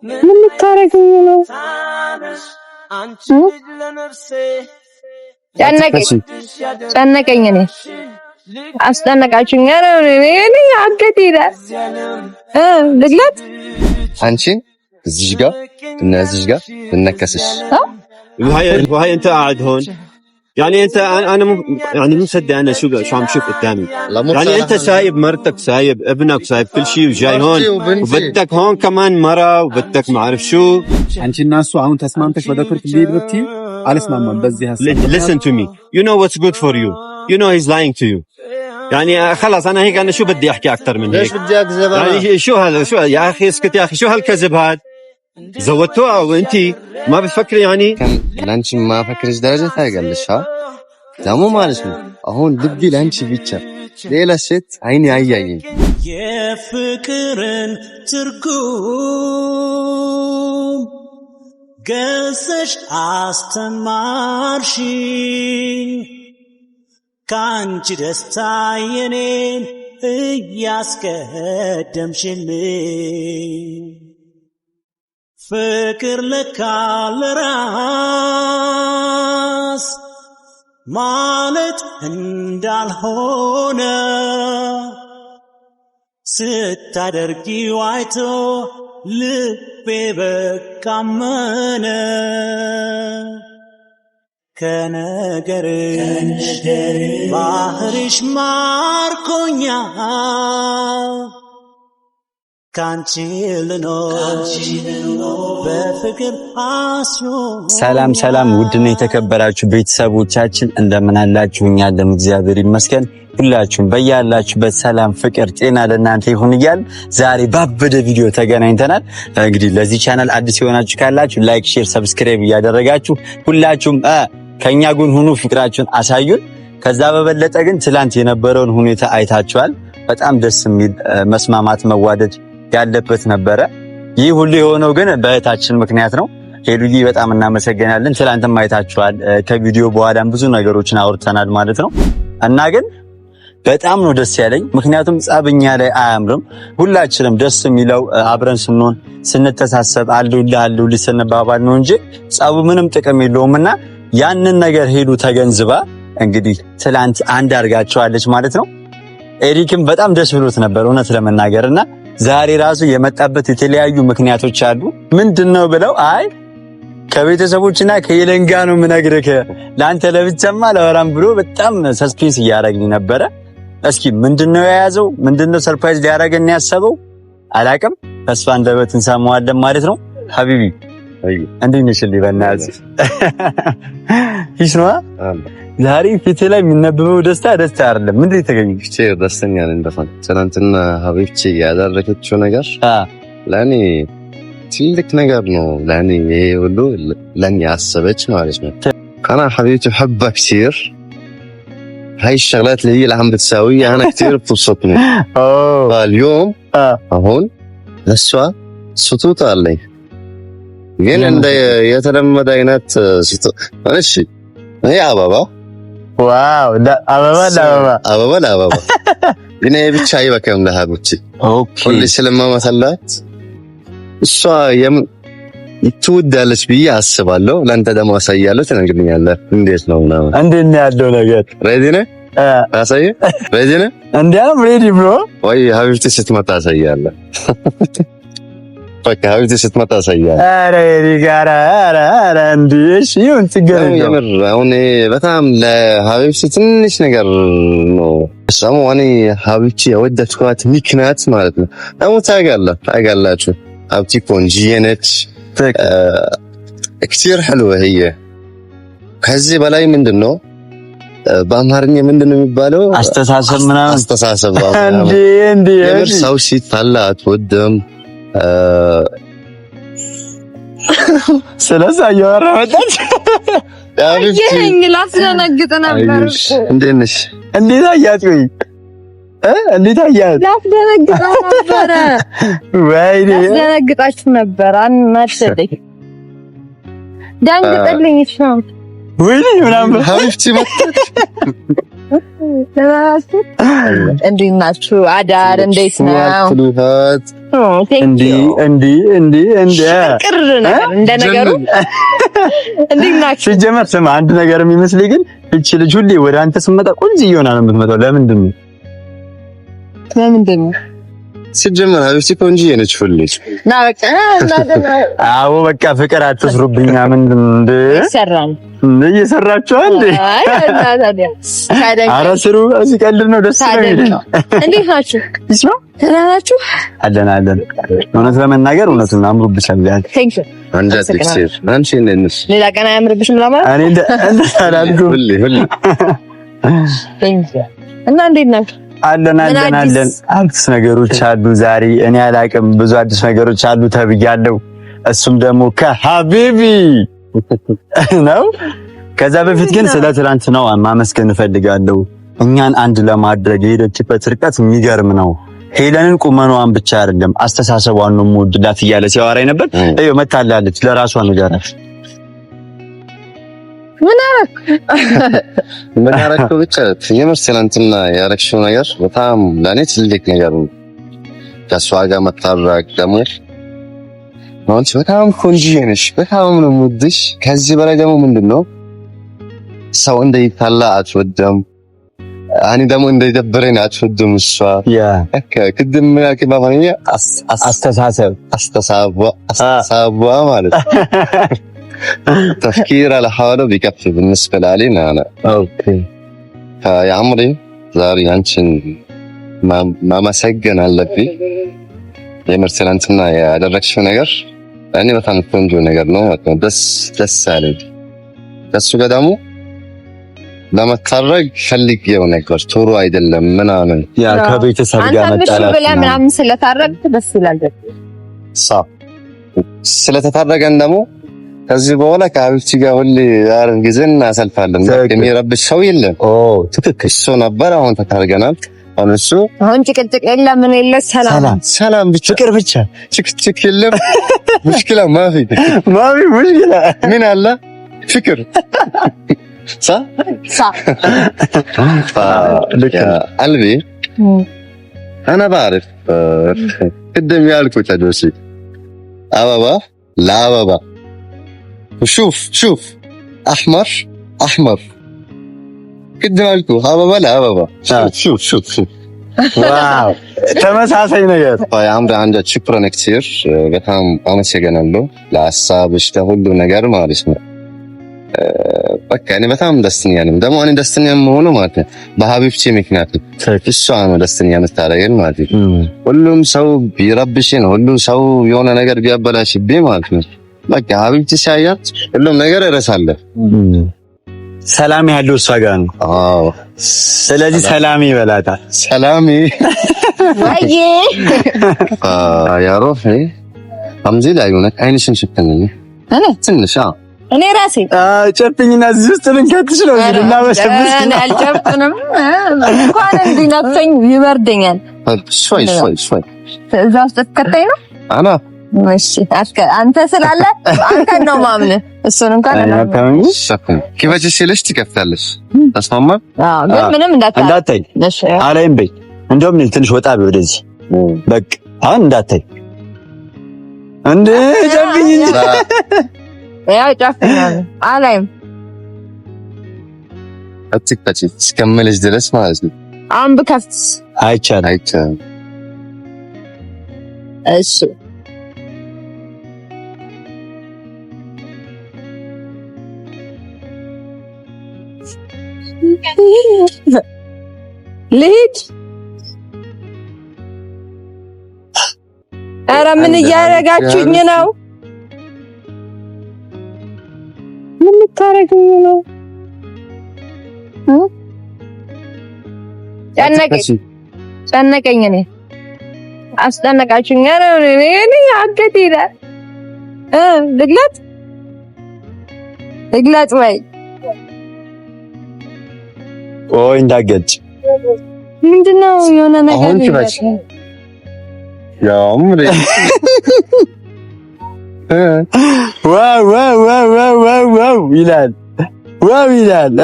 ምን ልታረጊኝ ነው? ጨነቀኝ ጨነቀኝ። እኔ አስጨነቃችሁኝ። ኧረ እኔ አንገቴ ይላል ልግለጥ። አንቺን እዚህ ጋር እና እዚህ ጋር ልነከስሽ። وهي انت قاعد هون، يعني انت انا مو يعني مو مصدق انا شو عم شوف قدامي. يعني انت سايب مرتك، سايب ابنك، سايب كل شيء وجاي هون وبدك هون كمان مرة وبدك ما اعرف شو. አንቺ እና እሱ አሁን ተስማምተሽ ወደ ቱርክ ልሂድ ብትይ አልስማማም በዚህ ሀሳብ። Listen to me, you know what's good for you, you know he's lying to you. يعني خلص انا هيك، انا شو بدي احكي اكثر من ليش هيك؟ بدي اكذب انا؟ يعني شو هذا؟ شو يا اخي؟ اسكت يا اخي، شو هالكذب هذا؟ زودتوها وانت ما بتفكري يعني. ለአንቺ የማፈቅርሽ ደረጃ ታውቂያለሽ። ደግሞ ማለት ነው አሁን ልቤ ለአንቺ ብቻ፣ ሌላ ሴት አይኔ አያየኝ። የፍቅርን ትርጉም ገሰሽ አስተማርሽኝ፣ ከአንቺ ደስታ የኔን እያስቀደምሽልኝ፣ ፍቅር ለካ ለራስ ማለት እንዳልሆነ ስታደርጊው አይቶ ልቤ በቃ አመነ። ከነገርሽ ባህርሽ ማርኮኛል፣ ካንቺ ልኖር በፍቅር አስሮ። ሰላም ሰላም፣ ውድና የተከበራችሁ ቤተሰቦቻችን እንደምን አላችሁ? እኛ አለን፣ እግዚአብሔር ይመስገን። ሁላችሁም በያላችሁበት ሰላም፣ ፍቅር፣ ጤና ለእናንተ ይሁን እያልን ዛሬ ባበደ ቪዲዮ ተገናኝተናል። እንግዲህ ለዚህ ቻናል አዲስ የሆናችሁ ካላችሁ like፣ share፣ subscribe እያደረጋችሁ ሁላችሁም ከኛ ጎን ሁኑ፣ ፍቅራችሁን አሳዩን። ከዛ በበለጠ ግን ትላንት የነበረውን ሁኔታ አይታችኋል። በጣም ደስ የሚል መስማማት፣ መዋደድ ያለበት ነበረ። ይህ ሁሉ የሆነው ግን በእህታችን ምክንያት ነው። ሄሉዬ በጣም እናመሰግናለን። ትላንትም አይታችኋል። ከቪዲዮ በኋላም ብዙ ነገሮችን አውርተናል ማለት ነው እና ግን በጣም ነው ደስ ያለኝ። ምክንያቱም ጸብ እኛ ላይ አያምርም። ሁላችንም ደስ የሚለው አብረን ስንሆን፣ ስንተሳሰብ፣ አለሁልህ አለሁልህ ስንባባል ነው እንጂ ጸቡ ምንም ጥቅም የለውም እና ያንን ነገር ሄሉ ተገንዝባ እንግዲህ ትላንት አንድ አድርጋቸዋለች ማለት ነው። ኤሪክም በጣም ደስ ብሎት ነበር እውነት ለመናገር እና ዛሬ ራሱ የመጣበት የተለያዩ ምክንያቶች አሉ። ምንድን ነው ብለው አይ ከቤተሰቦችና ከሄለን ጋር ነው የምነግርህ፣ ለአንተ ለብቻማ አላወራም ብሎ በጣም suspense እያደረግኝ ነበረ። እስኪ ምንድነው የያዘው? ምንድነው surprise ሊያደርገን ያሰበው? አላቅም። ከእሷ አንደበት እንሰማዋለን ማለት ነው። حبيبي እንዴት ነሽ? በእናትህ ፊሽ ነዋ። ዛሬ ፊት ላይ የሚነበበው ደስታ ደስታ አይደለም። ምንድን ነው የተገኘው? ፊቴ ደስተኛ ነኝ በጣም። ትናንትና حبيبتي ያደረገችው ነገር ለእኔ ትልቅ ነገር ነው። ለእኔ ይሄ ሁሉ ለእኔ አሰበች ማለት ነው። انا حبيبتي بحبها كثير. هاي الشغلات اللي هي اللي عم بتساويها انا كثير بتبسطني. فاليوم هون ለእሷ ስጦታ አለኝ፣ ግን እንደ የተለመደ አይነት እሺ፣ ይሄ አበባ። Wow፣ አበባ ለአበባ። አበባ ለአበባ፣ ግን ይሄ ብቻ አይበቃም ለ حبيبتي። ሁሌ ስለማመጣላት እሷ ትወዳለች ብዬ አስባለሁ። ለአንተ ደግሞ አሳያለሁ፣ ትነግረኛለህ እንዴት ነው ምናምን። እንዴት ነው ያለው ነገር? Ready ነህ? አሳየህ? Ready ነህ? እንዲያም ready bro። ወይ حبيبتي ስትመጣ አሳያለሁ። በቃ حبيبتي ስትመጣ አሳያለሁ። ኧረ ኤሪክ፣ ኧረ ኧረ ኧረ እንዴ! እሺ ይሁን፣ ችግር የለውም። የምር አሁን በጣም ለ حبيبتي ትንሽ ነገር ነው። ደግሞ እኔ حبيبتي የወደድኳት ምክንያት ማለት ነው ደግሞ ታውቃለህ፣ ታውቃላችሁ حبيبتي ቆንጅዬ ነች። كتير حلوة هي። ከዚህ በላይ ምንድን ነው፣ በአማርኛ ምንድን ነው የሚባለው? አስተሳሰብ ምናምን። አስተሳሰብ። እንዴ እንዴ! የምር ሰው ሲጣላ አትወድም። ስለዛ እያወራ መጣች። ይህኝ ላስደነግጥ ነበር። እንዴት ነሽ? እንዴት አያት? ቆይ እንዴት አያት? ላስደነግጥ ነበረ። ወይኔ! ላስደነግጣችሁ ነበር። አናደደኝ። ደንግጥልኝ። እሺ። ወይኔ ምናምን። حبيبتي መጣች። እንዴት ናችሁ? አዳር እንዴት ነው? እንዲህ እንዲህ እንዲህ እንዲህ ቅር ነገር እንደ ነገሩ እንዴት ናችሁ? ሲጀመር ስማ፣ አንድ ነገር የሚመስለኝ ግን እቺ ልጅ ሁሌ ወደ አንተ ስትመጣ ቆንጆ እየሆነ ነው የምትመጣው። ለምንድን ነው ለምንድን ነው? ሲጀመር حبيبتي ቆንጆዬ ነች ሁሌ። ና በቃ አዎ በቃ ፍቅር አትስሩብኛ። ምንድን እንደ ይሰራል እየሰራችሁ እንዴ? ኧረ ስሩ። ሲቀልድ ነው ደስ ነው የሚለው። እንዴት ናችሁ? ይስማ ደህና ናችሁ? አለን አለን። እውነት ለመናገር እውነቱን አምሮብሻል። Thank you። ሌላ ቀን አያምርብሽም ለማለት እኔ እንደ አላልኩም። ሁሌ ሁሌ እና እንዴት ናችሁ? አለን አለን አለን። አዲስ ነገሮች አሉ ዛሬ። እኔ አላቅም፣ ብዙ አዲስ ነገሮች አሉ ተብያለሁ። እሱም ደግሞ ከሀቢቢ ነው። ከዛ በፊት ግን ስለ ትናንትናው ማመስገን እፈልጋለሁ። እኛን አንድ ለማድረግ የሄደችበት ርቀት የሚገርም ነው። ሄለንን ቁመኗን ብቻ አይደለም አስተሳሰቧን ነው የምወድላት እያለ ሲያወራኝ ነበር። እዩ መታላለች። ለራሷ ንገራት። ምን አደረኩ? ምን አደረኩ? ብቻ የምር ትናንትና ያደረግሽው ነገር በጣም ለእኔ ትልቅ ነገር ነው። ከእሷ ጋር መታረቅ ደግሞ አንቺ በጣም ቆንጆዬ ነሽ፣ በጣም ነው የምወድሽ። ከዚህ በላይ ደግሞ ምንድን ነው ሰው እንደይታላ አትወደም። እኔ ደግሞ እንደይደብረኝ አትወድም እሷ። ቅድም ምን ያልከኝ በአማርኛ? አስተሳሰብ አስተሳሰቧ ማለት تفكير على حاله بيكفي بالنسبة لي أنا. Okay فيا عمري ዛሬ አንቺን ማመሰገን አለብኝ። የምር ትናንትና ያደረግሽው ነገር እኔ በጣም ቆንጆ ነገር ነው ማለት ነው። ደስ ደስ አለኝ። ከእሱ ጋር ደግሞ ለመታረቅ ፈልጌው ነገር ጥሩ አይደለም ምናምን ያ ከቤተሰብ ጋር መጣላት ብለህ ምናምን ስለታረቅክ ደስ ይላል። ስለተታረቀን ደግሞ ከዚህ በኋላ ከ حبيبتي ጋር ሁሌ አሪፍ ጊዜ እናሳልፋለን። የሚረብሽ ሰው የለም። ኦ ትክክል። እሱ ነበር። አሁን ተታርገናል። አሁን እሱ አሁን ጭቅጭቅ የለም፣ ምን የለ፣ ሰላም ሰላም ብቻ፣ ፍቅር ብቻ፣ ጭቅጭቅ የለም። مشكلة مافي مافي مشكلة ምን አለ ፍቅር صح صح يا قلبي انا بعرف قدم ያልኩት አዶሲ አበባ ለአበባ وشوف شوف احمر احمر ቅድም አልኩህ አበባ ለአበባ شوف شوف شوف Wow ተመሳሳይ ነገር يا عمري عن جد شكرا كثير በጣም አመሰግናለሁ ለሀሳብሽ ለሁሉ ነገር ማለት ነው። በቃ እኔ በጣም ደስተኛ ነኝ። ደግሞ እኔ ደስተኛ የምሆነው ማለት ነው በ حبيبتي ምክንያት ነው። እሷ ነው ደስተኛ የምታደርገኝ ማለት ነው። ሁሉም ሰው ቢረብሽን፣ ሁሉም ሰው የሆነ ነገር ቢያበላሽብኝ ማለት ነው በቃ حبيبتي ሲያያት ሁሉም ነገር እረሳለሁ። ሰላም ያለው እሷ ጋር ነው። አዎ ስለዚህ ሰላም ይበላታል። ሰላሚ አይ يا روحي غمزي لي عيونك አይንሽን ሽፍንልኝ ትንሽ። አዎ እኔ ራሴ ጨፍኝና እዚህ ውስጥ ልንከትሽ ነው። እዚህ ልናበሰብስ እኔ አልጨፍንም። እንኳን እንዲነፍሰኝ ይበርደኛል። شوي شوي شوي እዛ ውስጥ ትከተኝ ነው። انا እሺ አንተ ስላለ አንተን ነው የማምንህ። እሱን እንኳን ክፈች ሲልሽ ትከፍታለሽ። ተስማማ? አዎ፣ ግን ምንም እንዳታይ አላይም በይ። እንደውም ትንሽ ወጣ በይ ወደዚህ። በቃ አሁን እንዳታይ እንዴ ጨፍኝ እንጂ ያው ጨፍኛለሁ። አላይም አትክፈቺ እስከምልሽ ድረስ ማለት ነው። አሁን ብከፍት አይቻልም፣ አይቻልም። እሺ ልሂድ። ኧረ ምን እያደረጋችሁኝ ነው? ምን ልታረጉኝ ነው? ጨነቀኝ ጨነቀኝ። እኔ አስጨነቃችሁኝ። ኧረ እኔ አንገቴ ይላል። ልግለጥ ልግለጥ ወይ ቆይ እንዳገጭ ምንድነው የሆነ ነገር አሁን ክፈች። ያው Wow wow wow wow wow wow ይላል፣ wow ይላል፣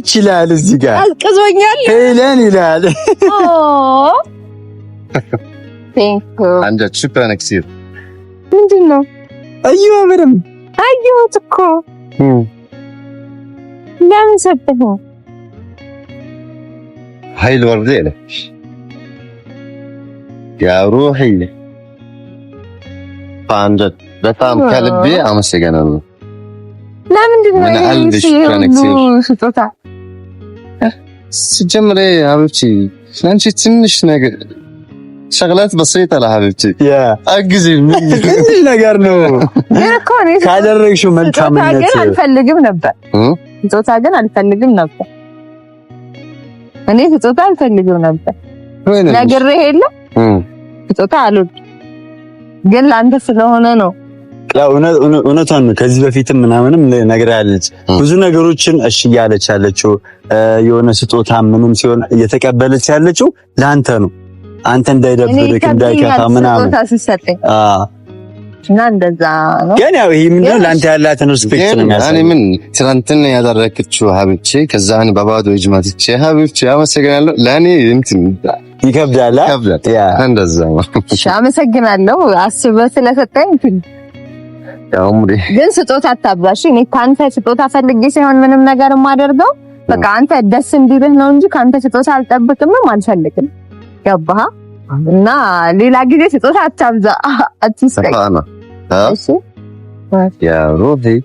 H ይላል፣ እዚህ ጋር አልቅዞኛል። ሄለን ይላል። Thank you. عن جد شكرا كثير. ምንድን ነው? አየሁ በደምብ። አየሁት እኮ። ለምን ሰጠኸው? هاي الوردة لك يا روحي. عن جد በጣም ከልቤ አመሰግናለሁ። ለምንድን ነው ምን ይሄ قلبي شكرا ሁሉ كثير. ስጦታ? ስትጀምሪ حبيبتي ለአንቺ ትንሽ ነገር شغلات بسيطة لحبيبتي. Yeah. አግዢኝ። ትንሽ ነገር ነው። ግን እኮ እኔ ካደረግሽው ስጦታ መልካምነት ግን አልፈልግም ነበር። ስጦታ ግን አልፈልግም ነበር። እኔ ስጦታ አልፈልግም ነበር። ነግሬህ የለ ስጦታ አልወድም፣ ግን ለአንተ ስለሆነ ነው። ያው እውነቷን ነው። ከዚህ በፊትም ምናምንም ነግራለች። ብዙ ነገሮችን እሺ እያለች ያለችው የሆነ ስጦታ ምንም ሲሆን እየተቀበለች ያለችው ለአንተ ነው። አንተ እኔ እንዳይደብርክ ይከብደኛል እንዳይከፋ ምናምን። ስጦታ ሲሰጠኝ እና እንደዛ ነው። ግን ያው ይሄ ምንድነው ለአንተ ያላትን respect ነው እኔ የሚያሳየው። ምን ትናንትና ያደረግችው حبيبتي ከዛ እኔ በባዶ እጅ መጥቼ حبيبتي አመሰግናለሁ ለእኔ እንትን ይከብዳል። አ? ይከብዳል። Yeah. እንደዛ ነው። እሺ አመሰግናለሁ አስበህ ስለሰጠኝ። يا عمري. ግን ስጦታ አታብዛሽ። እኔ ከአንተ ስጦታ ፈልጌ ሳይሆን ምንም ነገር የማደርገው በቃ አንተ ደስ እንዲልህ ነው እንጂ ከአንተ ስጦታ አልጠብቅምም አልፈልግም። ገባህ? እና ሌላ ጊዜ ስጦታ አታብዛ፣ አትስጠኝ። اتفقنا ها. እሺ። يا روحي.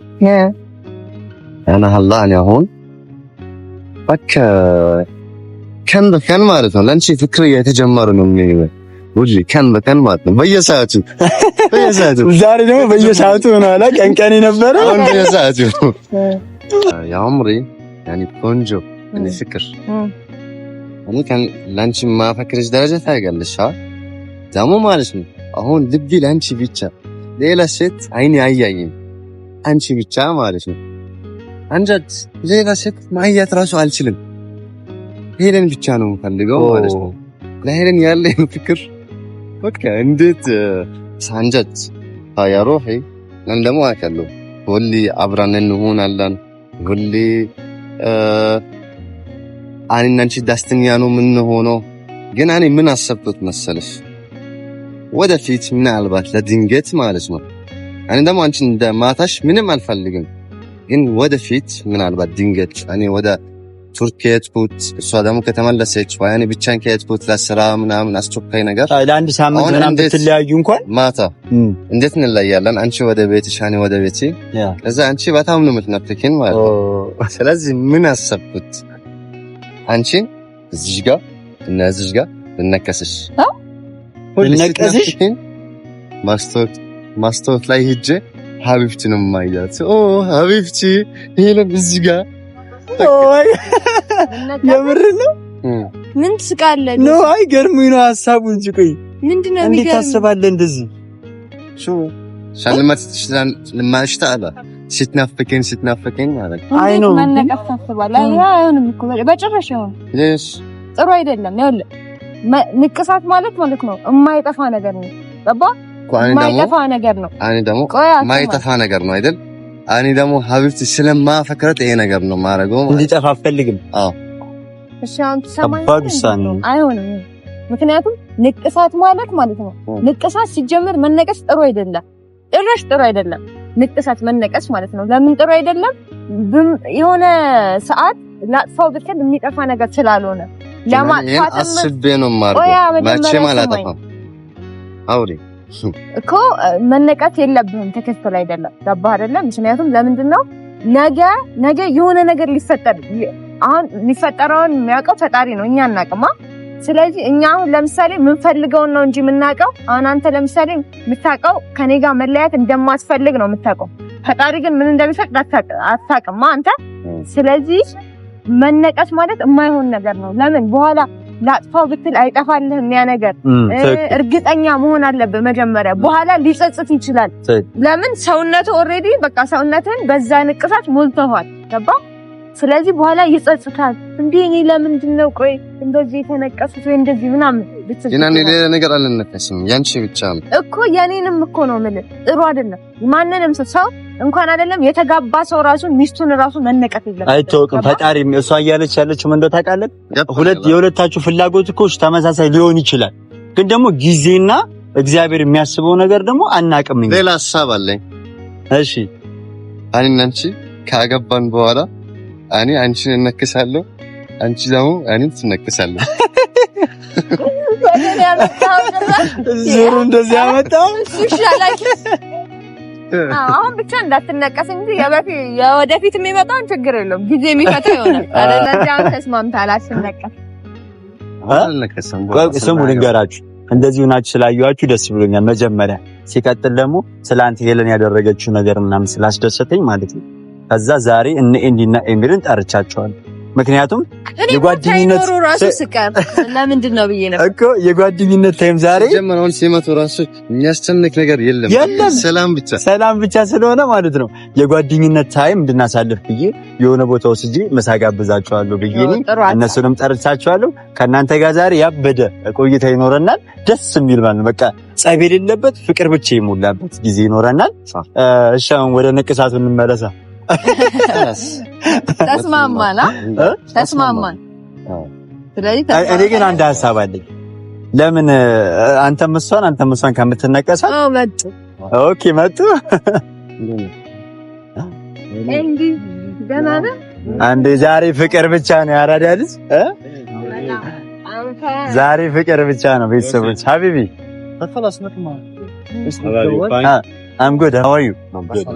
انا هلا انا አሁን በቃ ቀን በቀን ማለት ነው ለአንቺ ፍቅር እየተጀመረ ነው የሚሆነው ውጂ ቀን በቀን ማለት ነው በየሰዓቱ በየሰዓቱ። ዛሬ ደግሞ በየሰዓቱ ሆኗል። ቀን ቀን የነበረ አሁን በየሰዓቱ يا عمري يعني ቆንጆ እኔ ፍቅር እኔ ከን ለአንቺ ማፈቅርሽ ደረጃ ታውቂያለሽ። ደግሞ ማለት ነው አሁን ልቤ ለአንቺ ብቻ፣ ሌላ ሴት አይኔ አያይም፣ አንቺ ብቻ ማለት ነው። عن جد ሌላ ሴት ማየት ራሱ አልችልም። ሄለን ብቻ ነው የምፈልገው ማለት ነው። ለሄለን ያለኝ ፍቅር በቃ እንዴት عن جد يا روحي እኔ ደግሞ አውቃለሁ ሁሌ አብረን እንሆናለን። ሁሌ እኔና አንቺ ደስተኛ ነው የምንሆነው። ግን እኔ ምን አሰብኩት መሰለሽ? ወደፊት ምናልባት ለድንገት ማለት ነው እኔ ደግሞ አንቺን እንደማታሽ ምንም አልፈልግም። ግን ወደፊት ምናልባት ድንገት እኔ ወደ ቱርክ ከሄድኩት እሷ ደግሞ ከተመለሰች ወይ እኔ ብቻን ከሄድኩት ለስራ ምናምን አስቸኳይ ነገር ለአንድ ሳምንት አሁን ምናምን እንዴት ብትለያዩ እንኳን ማታ እንዴት እንለያለን? አንቺ ወደ ቤትሽ፣ እኔ ወደ ቤቴ። ከዛ አንቺ በጣም ነው የምትናፍቂኝ ማለት ነው። ስለዚህ ምን አሰብኩት? አንቺን እዚህ ጋር እና እዚህ ጋር ልነከስሽ። ሁሌ ልነቀስሽ? ስትናፍቂኝ ማስታወት ላይ ሄጄ حبيبتي ነው የማያት። ኦ حبيبتي ይሄንን እዚህ ጋር። የምር ነው። ምን ትስቃለህ? No አይ ገርሞኝ ነው ሀሳቡ እንጂ ቆይ ምንድን ነው እንዴት የሚገርም? ታስባለህ እንደዚህ? شو عشان لما اشتاق لها ስትናፍቀኝ ስትናፍቀኝ ማለት ነው። አይ እንዴት ነው። መነቀፍ ታስባለህ? አይ አይሆንም እኮ በጭራሽ አይሆንም። ليش؟ ጥሩ አይደለም። ይኸውልህ ንቅሳት ማለት ማለት ነው የማይጠፋ ነገር ነው። ገባ? እኮ እኔ ደግሞ የማይጠፋ ነገር ነው። እኔ ደግሞ ቆይ አስማ። ማይጠፋ ነገር ነው አይደል? እኔ ደግሞ حبيبتي ስለማፈቅራት ይሄ ነገር ነው የማደርገው ማለት ነው። እንዲጠፋ አልፈልግም። አዎ። እሺ አሁን ትሰማኛለህ? ከባድ ውሳኔ ነው። አይሆንም። ምክንያቱም ንቅሳት ማለት ማለት ነው ንቅሳት ሲጀምር መነቀስ ጥሩ አይደለም። ጭራሽ ጥሩ አይደለም። ንቅሳት መነቀስ ማለት ነው። ለምን ጥሩ አይደለም? የሆነ ሰዓት ላጥፋው ብትል የሚጠፋ ነገር ስላልሆነ ይሄን ለማጥፋትም አስቤ ነው የማደርገው። ቆያ መጀመሪያ መቼም ስማኝ። አላጠፋም። አውሪ። እኮ መነቀስ የለብህም። ትክክል አይደለም። ገባህ አይደለም? ምክንያቱም ለምንድን ነው ነገ ነገ የሆነ ነገር ሊፈጠር አሁን የሚፈጠረውን የሚያውቀው ፈጣሪ ነው፣ እኛ አናውቅማ። ስለዚህ እኛ አሁን ለምሳሌ የምንፈልገውን ነው እንጂ የምናውቀው። አሁን አንተ ለምሳሌ የምታውቀው ከኔ ጋር መለያየት እንደማትፈልግ ነው የምታውቀው። ፈጣሪ ግን ምን እንደሚፈቅድ አታውቅማ አንተ። ስለዚህ መነቀስ ማለት የማይሆን ነገር ነው። ለምን በኋላ ላጥፋው ብትል አይጠፋልህም ያ ነገር። እርግጠኛ መሆን አለብህ መጀመሪያ። በኋላ ሊጸጽት ይችላል። ለምን ሰውነቱ already በቃ ሰውነትን በዛ ንቅሳት ሞልተዋል። ገባ? ስለዚህ በኋላ ይጸጽታል። እንዴ እኔ ለምንድን ነው ቆይ እንደዚህ የተነቀሱት ወይ እንደዚህ ምናምን ልትል ግን እኔ ትችላለህ። ሌላ ነገር አልነቀስም፣ ያንቺ ብቻ ነው። እኮ የኔንም እኮ ነው የምልህ። ጥሩ አይደለም። ማንንም ሰው እንኳን አይደለም የተጋባ ሰው ራሱ ሚስቱን ራሱ መነቀፍ የለበትም። አይታወቅም። ገባ? ፈጣሪ እሷ እያለች ያለችው ምን እንደው ታውቃለህ? ገባኝ። ሁለት የሁለታችሁ ፍላጎት እኮ ተመሳሳይ ሊሆን ይችላል። ግን ደግሞ ጊዜና እግዚአብሔር የሚያስበው ነገር ደግሞ አናቅም። ሌላ ሀሳብ አለኝ። እሺ እኔና አንቺ ካገባን በኋላ እኔ አንቺን እነክሳለሁ፣ አንቺ ደግሞ እኔን ትነክሳለህ። ዞሩ እንደዚህ ያመጣው አሁን ብቻ እንዳትነቀስ እንጂ የወደፊት የሚመጣውን ችግር የለውም፣ ጊዜ የሚፈታው ይሆናል። አይደል? አሁን ተስማምተሃል፣ አትነቀስ። ስሙ ልንገራችሁ፣ እንደዚህ ሆናችሁ ስላየኋችሁ ደስ ብሎኛል። መጀመሪያ ሲቀጥል ደግሞ ትላንት ሄለን ያደረገችው ነገር ምናምን ስላስደሰተኝ ማለት ነው። ከዛ ዛሬ እነ ኤንዲና ኤሚርን ጠርቻቸዋለሁ። ምክንያቱም የጓደኝነት ራሱ ስቀር ለምንድን ነው ብዬ ነበር እኮ የጓደኝነት time ዛሬ ጀመረውን ሲመቱ ራሱ የሚያስጨንቅ ነገር የለም፣ ሰላም ብቻ ሰላም ብቻ ስለሆነ ማለት ነው። የጓደኝነት time እንድናሳልፍ ብዬ የሆነ ቦታ ወስጄ ምሳ ጋብዛቸዋለሁ ብዬ እነሱንም ጠርቻቸዋለሁ። ከእናንተ ጋር ዛሬ ያበደ ቆይታ ይኖረናል። ደስ የሚል ማለት ነው። በቃ ጸብ የሌለበት ፍቅር ብቻ የሞላበት ጊዜ ይኖረናል። እሺ አሁን ወደ ንቅሳቱ እንመለሳ። ተስማማን ተስማማን። ስለዚህ እኔ ግን አንድ ሀሳብ አለኝ። ለምን አንተም እሷን አንተም እሷን ከምትነቀሳ መጡ። okay መጡ። እንዲ ደህና ነህ? አንዴ ዛሬ ፍቅር ብቻ ነው ያራዳ ልጅ ዛሬ ፍቅር ብቻ ነው። ቤተሰቦች حبيبي I'm good. How are you? I'm good.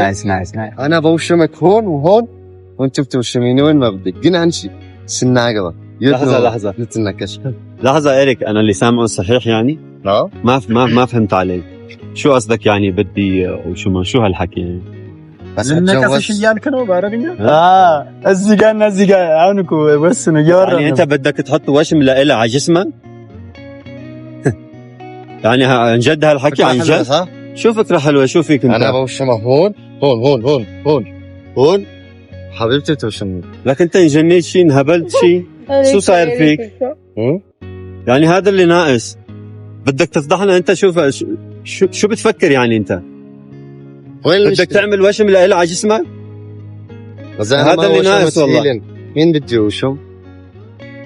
Nice, nice, nice. أنا بوشمك هون وهون وأنت بتوشميني وين ما بدك. ግን አንቺ ስናገባ لحظة لحظة نتنكش. لحظة إريك، أنا اللي سامعه صحيح يعني؟ لا ما فهمت عليك. شو قصدك يعني بدي وشو ما شو هالحكي يعني؟ ልነቀስሽ እያልክ ነው በአረብኛ? እዚህ ጋር እና እዚህ ጋር አሁን እኮ ወስኑ እያወራን يعني أنت بدك تحط وشم لإلها على جسمك؟ يعني عن جد هالحكي عن جد؟ شو فكرة حلوة، شو فيك انت؟ أنا بوشمها هون هون هون هون هون هون حبيبتي بتوشمني. لك أنت انجنيت شيء، انهبلت شيء، شو صاير فيك؟ يعني هذا اللي ناقص، بدك تفضحنا أنت. شوف شو شو بتفكر يعني أنت؟ وين بدك تعمل وشم لإلها على جسمك؟ هذا اللي ناقص والله. مين بدي وشم؟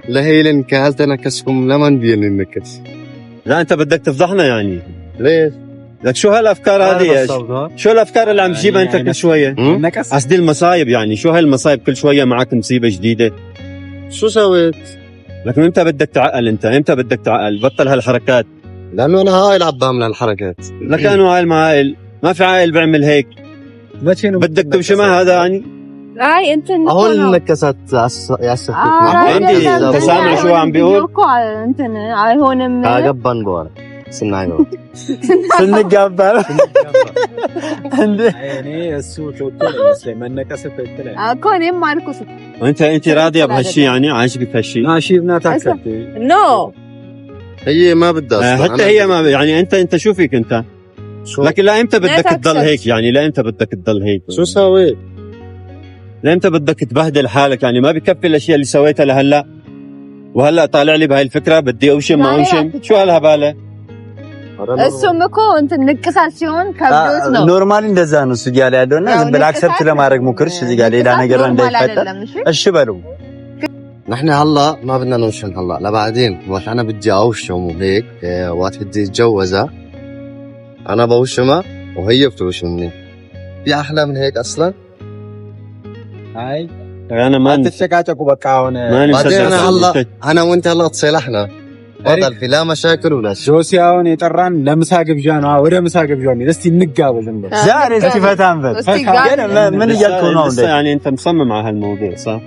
لهيلن كهلتنا كسكم لمن بيلن نكس. لا أنت بدك تفضحنا يعني. ليش؟ لك شو هالافكار هذه؟ شو الافكار اللي عم تجيبها انت كل شويه؟ قصدي المصايب يعني، شو هالمصايب كل شويه معك مصيبه جديده؟ شو سويت؟ لك امتى بدك تعقل انت؟ امتى بدك تعقل؟ بطل هالحركات. لانه انا هاي عم بعمل هالحركات. لك انا عائل ما عائل، ما في عائل بيعمل هيك. بدك تمشي هذا يعني؟ اي انت هون النكسات عندي انت سامع شو عم بيقول؟ انت هون ካገባን በኋላ ስናገባ ስንጋባ እኔ እሱ ትክክል አይመስለኝም። መነቀስ ትክክል እኮ እኔም አልኩት። انت راضيه بهالشيء يعني؟ عاجبك هالشيء؟ ماشي بنتاكد no هي ما بدها حتى هي ما يعني انت شو فيك انت؟ لكن لا امتى بدك تضل هيك يعني؟ لا امتى بدك تضل هيك؟ شو سويت؟ لا امتى بدك تبهدل حالك يعني؟ ما بكفي الاشياء اللي سويتها لهلا، وهلا طالع لي بهاي الفكره بدي اوشم ما اوشم، شو هالهباله؟ እሱም እኮ እንትን ንቅሳት ሲሆን ከብዶት ነው። normally እንደዛ ነው እሱ እያለ ያለውና ዝም ብለህ accept ለማድረግ ሞክርሽ። እዚህ ጋር ሌላ ነገር እንዳይፈጠር እሺ በለው። نحن هلا ما بدنا نوشم هلا لبعدين، وقت انا بدي اوشم وهيك وقت بدي اتجوزها انا بوشمها وهي بتوشمني. في احلى من هيك اصلا؟ አይ انا ما አትጨቃጨቁ በቃ አሁን بعدين انا هلا انا وانت هلا تصالحنا بطل في لا مشاكل ولا شيء. ጆሲ አሁን የጠራን ለምሳ ግብዣ ነው። ወደ ምሳ ግብዣ ነው። እስቲ እንጋበዝ እንበል ዛሬ እስቲ ፈታ እንበል። ግን ምን እያልከው ነው አሁን? يعني انت مصمم على هالموضوع صح؟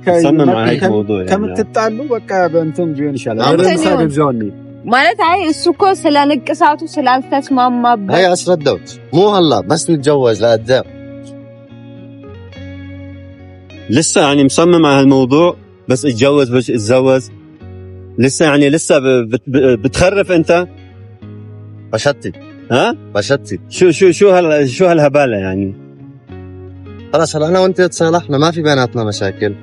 مصمم على هيك موضوع ከምትጣሉ በቃ በእንትን ቢሆን ይሻላል። ወደ ምሳ ግብዣው እንሂድ ማለት አይ እሱ እኮ ስለ ንቅሳቱ ስላልተስማማበት هي አስረዳሁት። مو هلا بس نتجوز لقدام. لسه يعني مصمم على هالموضوع بس اتجوز بس اتزوج لسه يعني لسه بتخرف انت؟ بشتي ها؟ بشتي شو شو شو هال شو هالهباله يعني؟ خلص هلا انا وانت تصالحنا ما في بيناتنا مشاكل.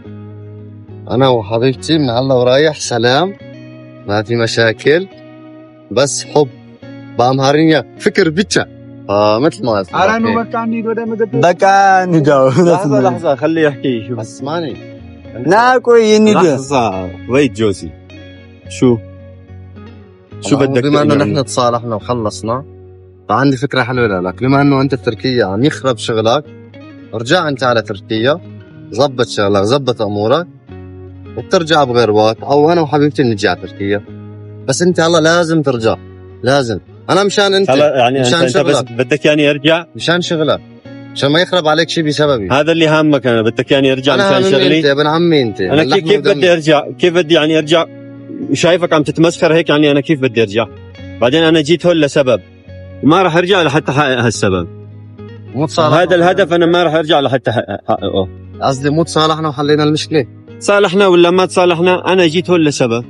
انا وحبيبتي من هلا ورايح سلام، ما في مشاكل، بس حب በአምሃርኛ ፍቅር ብቻ مثل ما ኧረ ኑ በቃ እንሂድ ወደ ምግብ በቃ እንሂድ። لحظة لحظة خليه يحكي. شو بس اسمعني ና ቆይ እንሂድ። لحظة ويت جوزي شو شو بدك؟ بما انه نحن تصالحنا وخلصنا، فعندي فكرة حلوة لك. بما انه انت بتركيا عم يخرب شغلك، رجع انت على تركيا، زبط شغلك، زبط امورك، وبترجع بغير وقت، او انا وحبيبتي نجي على تركيا. بس انت هلا لازم ترجع، لازم. انا مشان انت يعني مشان انت بس بدك يعني ارجع مشان شغلك، مشان ما يخرب عليك شيء بسببي. هذا اللي هامك. انا بدك يعني ارجع مشان شغلي؟ انت يا ابن عمي انت. انا كيف بدي ارجع؟ كيف بدي يعني ارجع؟ شايفك عم تتمسخر هيك، يعني انا كيف بدي ارجع؟ بعدين انا جيت هون لسبب، ما راح ارجع لحتى احقق هالسبب. مو تصالحنا هذا الهدف، انا ما راح ارجع لحتى احققه. قصدي مو تصالحنا وحلينا المشكلة. صالحنا ولا ما تصالحنا، انا جيت هون لسبب،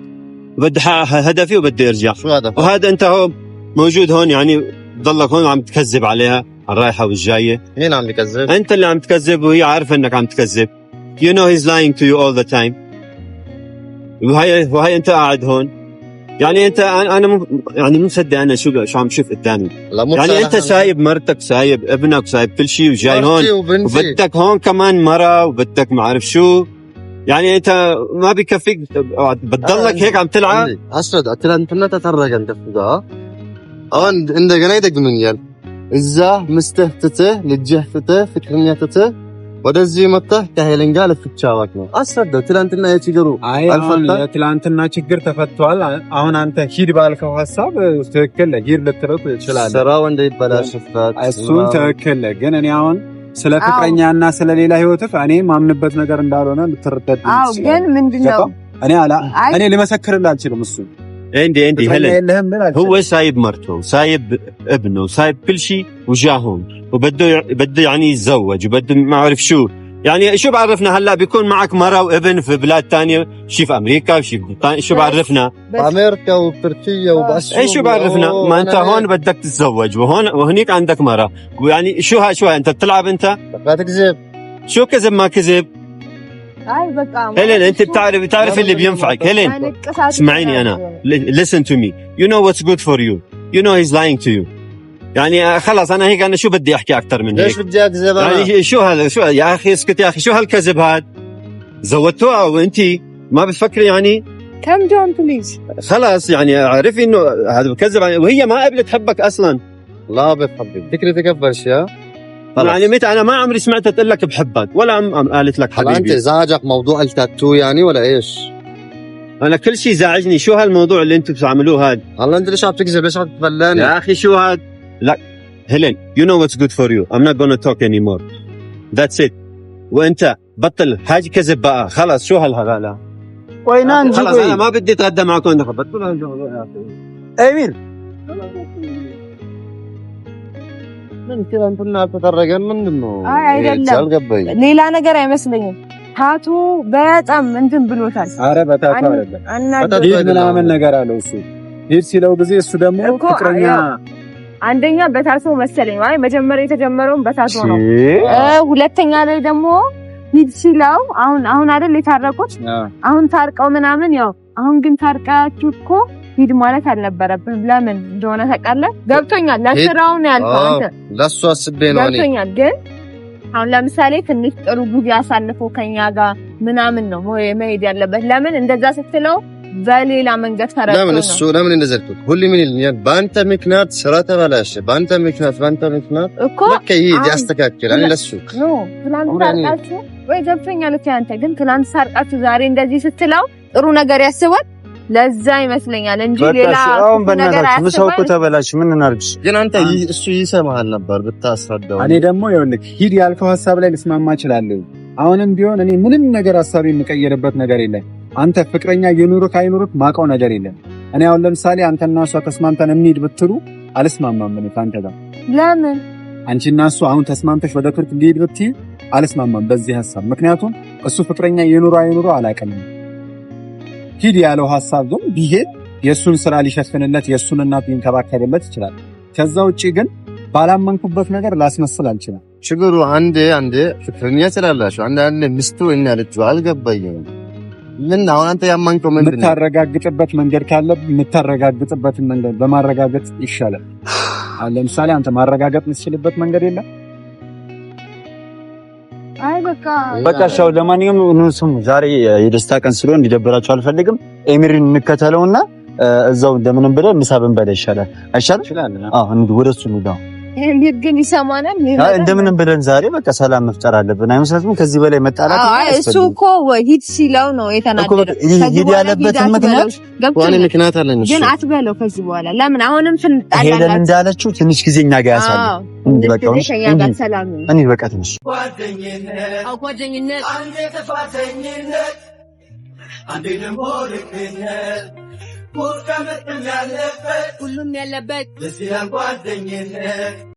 بدي احقق هدفي وبدي ارجع. شو هدفك؟ وهذا انت هون موجود هون، يعني بضلك هون عم تكذب عليها على الرايحه والجايه. مين عم بكذب؟ انت اللي عم تكذب، وهي عارفه انك عم تكذب. You know he's lying to you all the time. وهي انت قاعد هون، يعني انت انا مو يعني مو مصدق انا شو عم شوف قدامي. يعني انت سايب مرتك، سايب ابنك، سايب كل شيء، وجاي هون وبدك هون كمان مرة، وبدك ما عارف شو. يعني انت ما بكفيك، بتضلك هيك عم تلعب. اسرد ትላንትና ተታረቀን ከሱ ጋር አሁን እንደገና ይደግመኛል። እዛ ምስትህ ትተህ ልጅህ ትተህ ፍቅረኛ ትተህ ወደዚህ መጥተህ ከሄለን ጋር ልትጫወት ነው። አስረዳው። ትላንትና የችግሩ አልፈታ፣ የትላንትና ችግር ተፈቷል። አሁን አንተ ሂድ ባልከው ሀሳብ ትክክል፣ ሂድ ልትለው ትችላለህ። ስራው እንዳይበላሽበት እሱን ትክክል። ግን እኔ አሁን ስለ ፍቅረኛና ስለ ሌላ ህይወትህ እኔ ማምንበት ነገር እንዳልሆነ ልትረዳድ። አዎ፣ ግን ምንድነው እኔ እኔ ልመሰክርልህ አልችልም። እሱ عندي هلا هو سايب مرته، سايب ابنه، سايب كل شيء، وجا هون وبده يعني يتزوج، وبده ما اعرف شو. يعني شو بعرفنا هلا بيكون معك مرة وابن في بلاد ثانية، شي في امريكا، شي في بريطانيا، شو بعرفنا؟ بامريكا وبتركيا وبأسيا. اي شو بعرفنا؟ ما انت هون بدك تتزوج، وهون وهنيك عندك مرة، ويعني شو ها شو ها انت بتلعب انت؟ لا تكذب. شو كذب ما كذب؟ اي بقى هيلين انت بتعرف اللي بينفعك. هيلين اسمعيني انا، listen to me, you know what's good for you, you know he's lying to you. يعني خلص انا هيك، انا شو بدي احكي اكثر من هيك؟ ليش بدي اكذب انا؟ يعني شو هذا؟ شو يا اخي اسكت يا اخي، شو هالكذب هذا؟ زودتوها وانت ما بتفكري يعني؟ Calm down please. خلص يعني عرفي انه هذا بكذب، وهي ما قبلت تحبك اصلا. لا بتحبك، فكري تكبر شيء. يعني متى انا ما عمري سمعتها تقول لك بحبك، ولا عم قالت لك حبيبي. انت زعجك موضوع التاتو يعني ولا ايش؟ انا كل شيء زعجني. شو هالموضوع اللي انتم بتعملوه هذا؟ هلا انت ليش عم تكذب؟ ليش عم تفلاني؟ يا اخي شو هذا؟ لا هيلين، you know what's good for you, I'm not gonna talk anymore, that's it. وانت بطل حاجة كذب بقى، خلص. شو هالهبالة؟ وينان خلص انا ما بدي اتغدى معكم، بطلوا هالموضوع يا اخي. امير ምን ትላንትና ተደረገን ምንድን ነው? አይ አይደለም፣ ሌላ ነገር አይመስለኝም። ታቱ በጣም እንትን ብሎታል። አረ በታቱ አይደለም ሂድ ምናምን ነገር አለው እሱ ሂድ ሲለው ጊዜ እሱ ደግሞ ፍቅረኛ አንደኛ በታቶ መሰለኝ። አይ መጀመሪያ የተጀመረውን በታቶ ነው። ሁለተኛ ላይ ደግሞ ሂድ ሲለው አሁን አሁን አይደል የታረቁት፣ አሁን ታርቀው ምናምን ያው አሁን ግን ታርቃችሁ እኮ ሂድ ማለት አልነበረብህም። ለምን እንደሆነ ታውቃለህ? ገብቶኛል። ለስራው ነው ያልከው አንተ፣ ለሱ አስቤ ነው እኔ ገብቶኛል። ግን አሁን ለምሳሌ ትንሽ ጥሩ ጊዜ አሳልፎ ከኛ ጋር ምናምን ነው መሄድ ያለበት። ለምን እንደዛ ስትለው በሌላ መንገድ ተረድቶ ለምን እሱ ለምን እንደዛ አልኩት? ሁሌ ምን ይለኛል? በአንተ ምክንያት ስራ ተበላሸ፣ በአንተ ምክንያት በአንተ ምክንያት እኮ በቃ ይሄ ያስተካክል። እኔ ለሱ no ትናንት ታርቃችሁ ወይ ገብቶኛል እኮ አንተ ግን ትናንት ታርቃችሁ ዛሬ እንደዚህ ስትለው ጥሩ ነገር ያስባል። ለዛ ይመስለኛል እንጂ ሌላ አሁን በእናታችሁ ምሳው እኮ ተበላሽ። ምን እናድርግሽ? ግን አንተ እሱ ይሰማሃል ነበር ብታስረዳው። እኔ ደግሞ ይኸውልህ ሂድ ያልከው ሀሳብ ላይ ልስማማ እችላለሁ። አሁንም ቢሆን እኔ ምንም ነገር ሀሳብ የምቀየርበት ነገር የለም። አንተ ፍቅረኛ ይኑርክ አይኑርክ ማውቀው ነገር የለም። እኔ አሁን ለምሳሌ አንተና እሷ ተስማምተን እንሂድ ብትሉ አልስማማም። እኔ ካንተ ጋር ለምን አንቺና እሱ አሁን ተስማምተሽ ወደ ቱርክ እንሂድ ብትይ አልስማማም በዚህ ሀሳብ። ምክንያቱም እሱ ፍቅረኛ ይኑሮ አይኑሮ አላውቅም። ሂድ ያለው ሀሳብ ግን ቢሄድ የእሱን ስራ ሊሸፍንለት የእሱን እናት ሊንከባከብለት ይችላል። ከዛ ውጪ ግን ባላመንኩበት ነገር ላስመስል አልችልም። ችግሩ አንዴ አንዴ ፍቅረኛ ስላላችሁ አንዳንዴ ሚስቱ እና ልጁ አልገባኝም። ምን አሁን አንተ ያመንከው ምንድን ነው? የምታረጋግጥበት መንገድ ካለ የምታረጋግጥበትን መንገድ በማረጋገጥ ይሻላል። አሁን ለምሳሌ አንተ ማረጋገጥ የምትችልበት መንገድ የለም። አይ በቃ በቃ ሻው። ለማንኛውም ኑ ስሙ፣ ዛሬ የደስታ ቀን ስለሆነ እንዲደበራችሁ አልፈልግም። ኤሚርን እንከተለውና እዛው እንደምንም ብለን ምሳ ብንበላ ይሻላል። አይሻልም? አዎ እንሂድ፣ ወደ እሱ እንሂድ። እንዴት ግን ይሰማናል? እንደምንም ብለን ዛሬ በቃ ሰላም መፍጠር አለብን። አይመስላችሁም? ከዚህ በላይ መጣላት እሱ እኮ ሂድ ሲለው ነው የተናደደው። ሂድ ያለበትን ምክንያት ዋኔ ምክንያት አለን ግን አትበለው። ከዚህ በኋላ ለምን አሁንም ፍንጣላለን? ሄለን እንዳለችው ትንሽ ጊዜ እኛ ጋር ያሳልፍ። እንሂድ በቃ ትንሽ ጓደኝነት፣ አንዴ ጥፋተኝነት፣ አንዴ ደግሞ ልክነት፣ ሁሉም ያለበት ደስ ይላል ጓደኝነት።